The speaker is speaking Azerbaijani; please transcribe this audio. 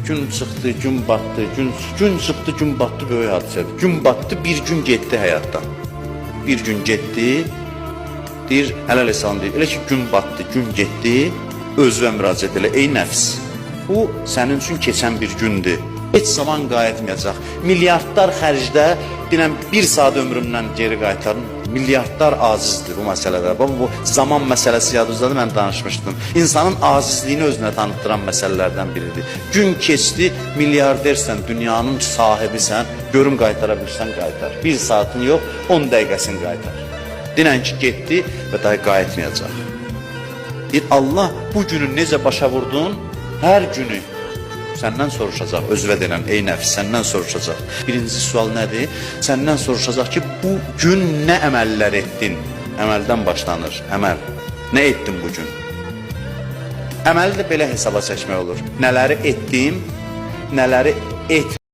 Gün çıxdı, gün batdı, gün çıxdı, gün batdı, böyük hadisədir. Gün batdı, bir gün getdi həyatdan. Bir gün getdi. Deyir, Əli əleyhissalam deyir, elə ki gün batdı, gün getdi, özünə müraciət elə, ey nəfs. Bu sənin üçün keçən bir gündür. Heç zaman qayıtmayacaq. Milyardlar xərcdə denən bir saat ömrümdən geri qaytarın. Milyardlar acizdir bu məsələdə. Bax bu zaman məsələsi yadınızdadır, mən danışmışdım. İnsanın acizliyini özünə tanıtdıran məsələlərdən biridir. Gün keçdi, milyardersən, dünyanın sahibisən, görüm qaytara bilirsən, qaytar. Bir saatın yox, 10 dəqiqəsini qaytar. Denən ki, getdi və daha qayıtmayacaq. Deyir, Allah bu günü necə başa vurdun? Hər günü səndən soruşacaq, özünə denən ey nəfs, səndən soruşacaq. Birinci sual nədir? Səndən soruşacaq ki, bu gün nə əməllər etdin? Əməldən başlanır, əməl. Nə etdin bu gün? Əməli də belə hesaba çəkmək olur. Nələri etdim, nələri etmədim.